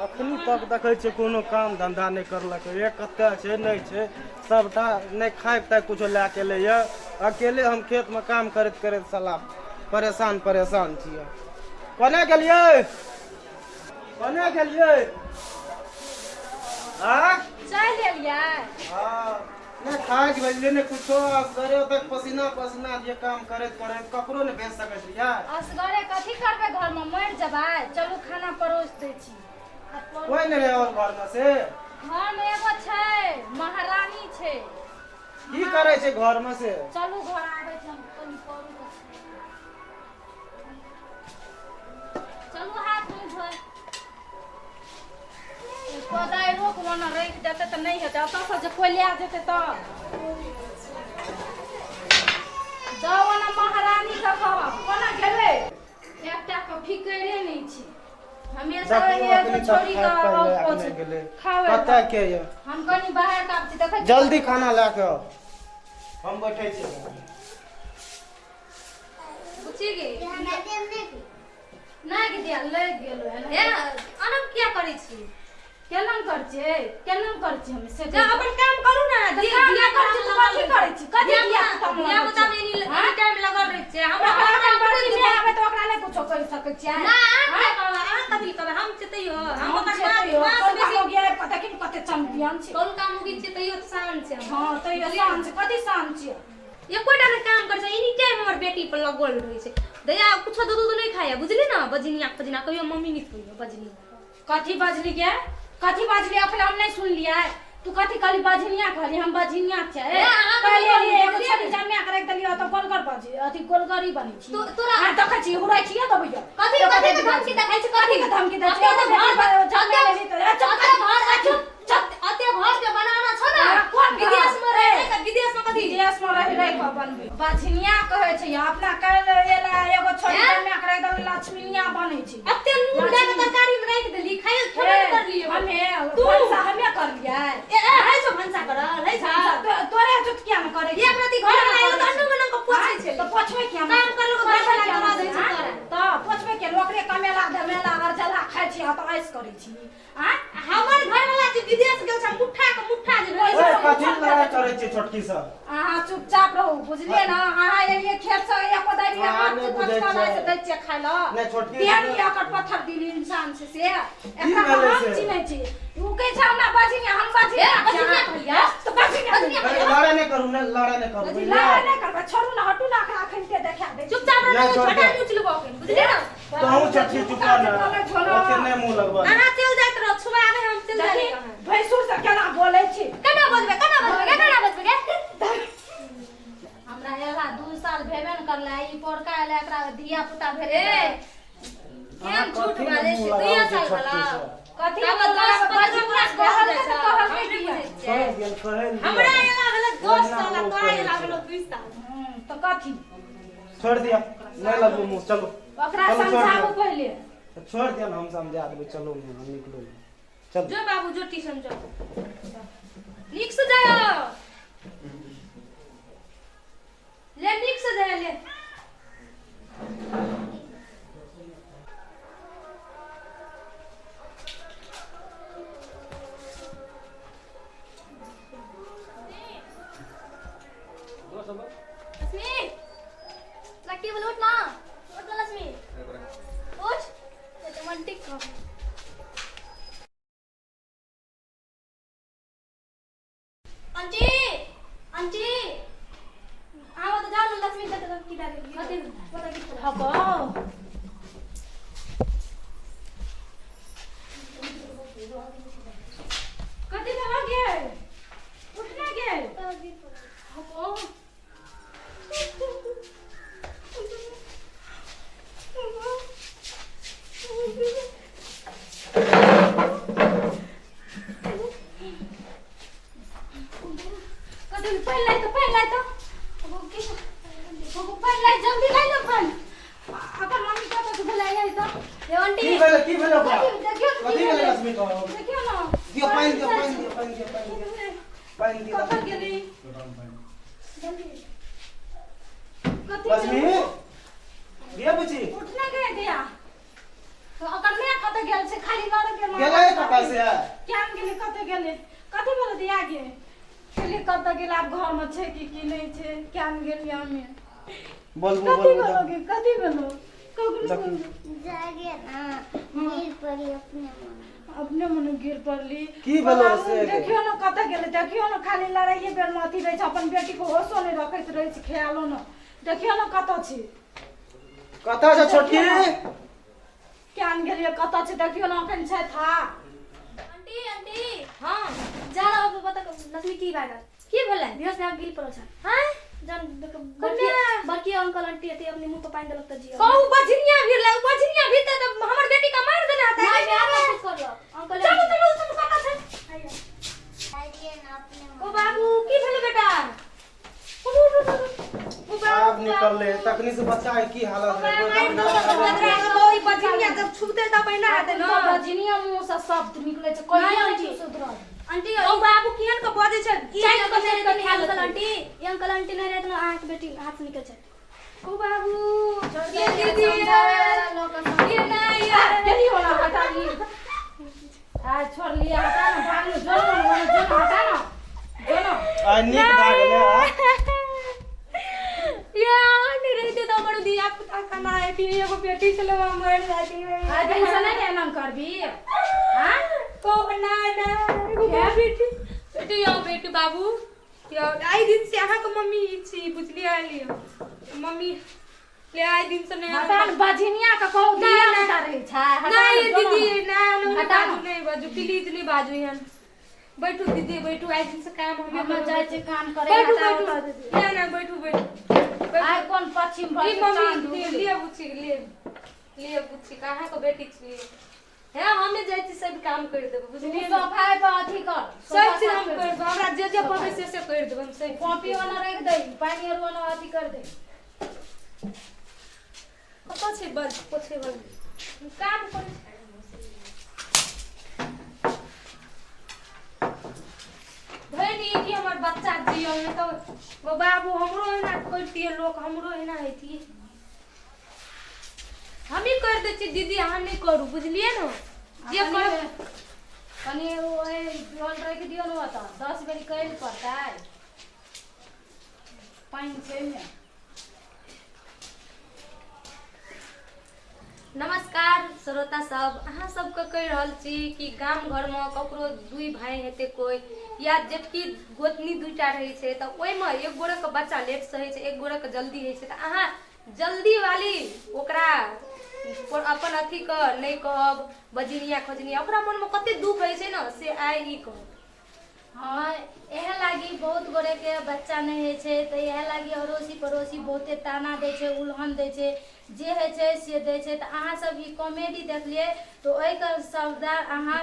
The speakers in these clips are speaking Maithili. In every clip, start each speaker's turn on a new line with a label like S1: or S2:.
S1: अखनी तक देखै छियै कोनो काम धन्धा नहि करलकै ये, कतऽ छै नहि छै, सबटा नहि खायके ताय कुछो लए के एलैए। अकेले हम खेतमे काम करैत करैत साला परेशान परेशान छियै। कोना गेलियै, कोना गेलियै? आँ
S2: चलि एलियै?
S1: हँ, नहि खायके भेजलियै नहि कुछो, असगरे ओतऽ पसीना पसीना जे काम करैत करैत ककरो नहि भेज सकैत रहियै।
S2: असगरे कथी करबै, घरमे मरि जेबै? चलू खाना परोस दै छी। आ
S1: कोइ नहि रहै और घरमे से?
S2: घरमे एगो छै, महारानी छै।
S1: की करै छै घरमे से?
S2: चलू घर आबै छी, हम कनि करू तऽ छै। चलू हाथ मुँह धोइ। कोदारिओ के ओना राखि देतै तऽ नहि हेतै, ओतऽसँ जे कोइ लए जेतै तऽ जाउ ओना महारानीके कहब कोना गेलै। एकटा के फिकरे नहि छै हमेशा।
S1: देखियौ,
S2: एगो
S1: अखनी तक
S2: छोड़ी
S1: खाय
S2: के
S1: पानि लए
S2: और
S1: के नहि गेलै।
S2: खावे
S1: कतऽ के ये?
S2: हम कनि बाहर के आबै छी, देखै छी।
S1: जल्दी खाना लए के आउ, हम बैठै छी।
S3: बुझी गे।
S2: नहि के दिया लागि गेलो है।
S3: हे, अनम किया करै छी?
S2: केना करै छियै, केना करै छियै हम से?
S3: जा अपन काम करू ने।
S2: तऽ काम नहि करै छी तऽ कथी करै छी? कथी धिया पुता मे
S3: धिया
S2: लगै
S3: पुता
S2: छी?
S3: मे एनी
S2: आँय?
S3: टाइम लगल रहै छै हमरा।
S2: ओकरा
S3: घर
S2: अपन बड़की माय आबै तऽ ओकरा नहि कुछो कहि सकै छियै?
S3: ना, अहाँ किया कहबै? अहाँ कथी कहबै? हम छियै तैयो हम
S2: हम
S3: ओकर
S2: छियै
S3: माँ
S2: तैयो,
S3: माँ से
S2: कोन
S3: बेसी
S2: काम हो गया, देखी ने कते चैंपियन छै।
S3: कोन काम उगी छियै तैयो शान छै हमर।
S2: हँ, तैयो शान छै। कथी शान छियै?
S3: एकोटा नहि काम करै छै, एनी टाइम हमर बेटी पर लगल रहै छै। दैया कुछो दूध उध नहि खाइया, बुझली ने? बजनिया फजनिया कहियो मम्मी नहि कहियो बजनिया।
S2: कथी बजली गे? कथी बजली? अखन हम नहि सुनलियै, तू कथी कहली? बजनिया कहली? हम बजनिया छै?
S3: ए, अहाँ
S2: कहली
S3: कथी
S2: एलियै, एगो
S3: बजलियै?
S2: छोरी जन्मा के राखि देलियै तऽ गोलगर बजी अथी गोलगरी बनै छी।
S3: तोरा-
S2: आ देखै छी हुरै छियै दबैया।
S3: कथी कथी के धमकी देखै छी?
S2: कथी के धमकी दै छी?
S3: अते तऽ घर
S2: जन्मा लेली तऽ ए, चुप
S3: अते
S2: कर।
S3: घर चुप चुप, अते घर के बनाना छौ ने?
S2: हाँ, कोन घर?
S3: विदेश में रह रह के, विदेश में कथी?
S2: विदेश में रहि रहि कऽ बनबै बझनिया कहै छै अपना। काल्हि एला एगो छोरी
S3: हैं?
S2: जन्मा के राखि देलियै, लक्ष्मीनिया बनै छै।
S3: अते नून दए के तरकारी में राखि देली, खाइयो खेबे नहि करलियै।
S2: हमे
S3: तू?
S2: भनसा हमे करलियै?
S3: ए ए है छौ भनसा करल है छौ?
S2: तोरे जुत किया ने करै
S3: एक रति घर में आयल तऽ अन्नू मन्नू के पोछै छै।
S2: तऽ पोछबै किया?
S3: काम करलको घर वाला करा दै छै तोरा।
S2: तऽ पोछबै किया? ओकरे कमेला धमेला आर जला खाइ छी आ तऽ ऐश करै छी आँय?
S3: हमर घर वाला जे विदेश गेल छै, मुट्ठा के मुट्ठा जे भेल
S1: ओए,
S3: छै।
S1: कथी लड़ाइ करै छियै छोटकी सब?
S2: अहाँ चुपचाप रहू, बुझलियै ने? अहाँ एलियै खेत से, एको दाबी
S1: अहाँ
S2: हाथ
S1: नहि बुझै
S2: कचकल
S1: छियै।
S2: से दै छियै खाय लए।
S1: नहि, छोटकी
S2: तेहन ई ओकर पत्थर दिल इंसान छै से एकरा
S1: भेलै
S2: हम
S1: से?
S2: चिन्है छी। उ कहै छै हमरा बजिनिया, हम बजिनिया।
S3: ए, बजिनिया कहलियै?
S2: तऽ बजिनिया
S3: बजिनिया।
S1: अरे, लड़ाइ नहि करू ने, लड़ाइ नहि करू, बुझलियै?
S2: लड़ाइ नहि करबै। छोड़ू ने, हटू ने, एकरा अखन के देखा दै छी।
S3: चुपचाप
S1: नहि,
S3: रहू,
S1: छोड़
S3: छोटा
S1: दे।
S3: नोच लेबो अखन, बुझलियै ने?
S1: तहूँ छोटकी चुप रह ने, ओते नहि मुँह लगबऽ।
S3: अहाँ चलि जाइत रहू, छुआबे हम चलि
S2: देखी
S3: जाइत रहू।
S2: भैंसुर से केना बोलै छी?
S3: केना बजबै, केना बजबै गे, केना बजबै गे?
S2: हमरा एला 2 साल भेबे ने करलै, ई पोरका एलै, एकरा धिया पुता भेलै।
S3: ए, केहन झूठ
S1: कथी
S3: बाजै
S1: मुँह
S3: छी?
S1: लगाबै
S3: दुइये
S1: छै
S3: साल
S1: छोटकी
S3: वाला
S1: से?
S2: कथी
S3: तब 10-15 बरस भऽ
S2: कहलकै
S3: जाइ
S2: तऽ
S3: छै।
S2: कहलकै
S3: हम नहि
S2: किया?
S3: बुझै छियै।
S1: छोड़ि दियौ, कहै दियौ।
S3: हमरा एला भेलै 10 साल आ
S1: ओहिना ओ
S3: तोरा
S1: कहै
S3: एला
S1: छै।
S3: भेलौ 2 साल।
S2: तऽ कथी?
S1: छोड़ि दिअ, नहि लगबू मुँह, चलू।
S2: ओकरा
S1: चलू, छोड़ि
S2: समझाबू
S1: दियौ।
S2: पहिले।
S1: छोड़ि दिअ ने, हम समझा देबै। चलू ने, हम निकलू ने। चलू।
S3: जो बाबू, जो ट्यूशन जो, नीक से जाओ ले, नीक से जाय ले। लक्ष्मी, लक्की बोल, उठ ना, उठ ना लक्ष्मी, उठ, रोमांटिक कर। आंटी, आंटी, अहाँ ओतऽ जाउ ने, लक्ष्मी के तऽ की भए गेल? कथी ओतऽ की
S2: हको कथी भेलो गे? उठना गे।
S3: हको
S2: कथी? पानि लाइ तऽ, पानि लाइ तऽ, पानि लाइ, जल्दी लाइ ने पानि। अपन मम्मी कतऽ से भेलै यही तऽ?
S3: हे आंटी।
S1: की भेलै, की भेलै ओकरा?
S2: देखियौ ने।
S1: कथी
S2: की
S1: भेलै
S2: भेलै?
S1: लक्ष्मी के?
S2: देखियौ ने।
S1: दियौ पानि, दियौ पानि, दियौ पानि, दियौ पानि, दियौ पानि, दियौ।
S2: कतऽ गेली? कथी
S1: लक्ष्मी
S2: भेलै?
S1: दिया बुची।
S2: उठना गए दिया तो ओकर माय कतऽ गेल छै? खाली लड़े के।
S1: गेलै कतऽ से?
S2: केहन गेलै, कतऽ गेलै, कथी भेलै दिया गे? गेलै कतऽ गेलै, आब घरमे छै कि की नहि छै? केहन गेलियै हमे?
S1: बोलबू।
S2: कथी
S1: बोलबू।
S2: भेलो गे? कथी भेलो? ककरो
S1: देखी।
S4: जागे ना गिर पड़ी अपने मन।
S2: अपने मने गिर पड़ली।
S1: की भेलो रे से गे?
S2: देखियो ने कतऽ गेलै, देखियो ने, खाली लड़ाइए बेरमे अथी रहै छै, अपन बेटीके होशो नहि रखैत रहै छै, ख्यालो ने। देखियो ने कतऽ छी।
S1: कतऽ छै छोटकी?
S2: केहन गेलियै, कतऽ छै, देखियो ने, अखन छै था।
S3: Aunty, aunty.
S2: हाँ।
S3: जा रहा बता लक्ष्मी, की भए गेल?
S2: की भेलै?
S3: बेहोश भए गिर पड़ल छै।
S2: हाँ।
S3: जन
S2: कन्या।
S3: बड़की अंकल आंटी अथी अपने मुंह पर पानि देलक तऽ जियो।
S2: कहू, बझनिया भीड़ लाग, बझनिया भीड़ तऽ हमर बेटी के मारि देने हतै।
S3: नहि, माय बाप कुछ करलक अंकल।
S2: चलू, चलू, चलू, कतऽ छै?
S4: जागे ना अपने
S2: ओ
S4: मन।
S2: बाबू, की भेलै बेटा? उठ, उठ, उठ, उठ। ओ बाबू,
S1: आब निकलले, तखनी से बच्चा के की हालत है, कोई
S2: ओहि बझनिया जब छुबते तब पहिना हेतै ने।
S5: बजनिया मुंह से शब्द निकले छै, कहियो
S3: नहि,
S5: नहि
S3: आंटी।
S5: सुधरल।
S3: आंटी,
S2: ओ बाबू, केहन के बजै छै?
S3: ई
S2: चाटि
S3: अंकल
S2: कऽ
S3: नहि
S2: चाटि कऽ
S3: रहतै
S2: खा
S3: अंकल
S2: लेतै।
S3: आंटी, ई अंकल आंटी नहि रहतै, अहाँके बेटी हाथ से निकल जायत।
S2: ओ बाबू,
S5: छोड़
S2: ये
S5: दे,
S2: दीदी,
S5: समझावे वाला लोग के।
S2: ये नहीं।
S5: गेली होला, हटा ली। आ छोड़ लिया, हटा ना, भागलो जो ना, जो ना, हटा ना, जो ना।
S1: आइ नीक भए गेलै आ।
S2: ये नहीं रहते तो हमर धिया पुता केना हेती? एगो बेटी छलै, मरि जाती।
S5: आ दिन से नहीं एना करबी? हां।
S2: को ना ना, एगो बेटी, बेटी आओ, बेटी, बाबू यौ, आइ दिन से अहाँके मम्मी ई छी, बुझलियै? लियौ मम्मी ले, आइ दिन से नहि।
S5: हटा न, बजनिया के कहू, धिया पुता रहै छै, हटा
S2: नहीं।
S5: न, जो ना।
S2: दीदी, ना ना।
S5: हटा
S2: बाजू नहीं, बाजू प्लीज, नहीं बाजू एहन। बैठू दीदी, बैठू, आइ दिन से काम हमे
S5: हम जाइ छी काम करे।
S2: बैठू।
S5: हटा।
S2: बैठू।
S5: उठा दीदी।
S2: ना ना, बैठू, बैठू।
S5: आइ कोन पश्चिम
S2: ई
S5: भर
S2: मम्मी, लिए बुच्ची, लिए, लिए बुच्ची, कहाँ के बेटी छी हे? हमे जाइ छी, सब काम कर देबै, बुझलियै ने?
S5: सफाई पर अथी कर।
S2: सब चीज हम कर देबै, हमरा जे जे कहबै से से कर देबै हम सब।
S5: कॉपी ओना रख दे, पानी आर ओना अथी कर दे।
S2: कतऽ छै बस पोछे वाला? काम करै छै। धरि कि हमर बच्चा जियल, नहि तऽ गो बाबू, हमरो एना करितियै लोक, हमरो एना हेतियै। हमही करि दै छियै दीदी, अहाँ नहि करू, बुझलियै ने? जे करब।
S5: कनि ओहि जल राखि दियौ ने ओतऽ, 10 बेर करि पड़तै, पानि छै ने।
S3: नमस्कार श्रोता सब, अहाँ सबके कहि रहल छी कि गाम घरमे ककरो दुई भाई हेतै कोइ या जेठकी गोतनी दुईटा रहै छै, तऽ ओहिमे एक गोरेके बच्चा लेटसँ होइ छै, एक गोरेके जल्दी होइ छै, तऽ अहाँ जल्दी वाली ओकरा अपन अथीके नहि कहब बजनिया खजनिया। ओकरा मनमे कते दुःख होइ छै ने, से आइ ई कहब।
S5: हाँ, इएह लागी बहुत गोरेके बच्चा नहि होइ छै, तऽ इएह लागी अड़ोसी पड़ोसी बहुते ताना दै छै, उलहन दै छै, जे होइ छै से दै छै। तऽ अहाँ सब ई कॉमेडी देखलियै तऽ ओहिके शब्द अहाँ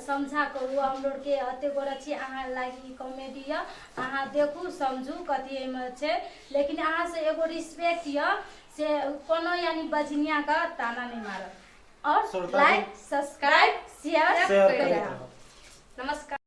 S5: समझा करू। हम आरके एते गोरे छी, अहाँ लागी ई कॉमेडी यऽ, अहाँ देखू, समझू कथी एहिमे छै। लेकिन अहाँसँ एगो रिस्पेक्ट यऽ से कोनो यानी बजनियाके ताना नहि मारब और
S1: श्रोता जी-
S5: लाइक, सब्सक्राइब, शेयर
S1: शेयर
S5: करैत
S1: करैत
S5: रहब।
S1: रहब।
S3: नमस्कार।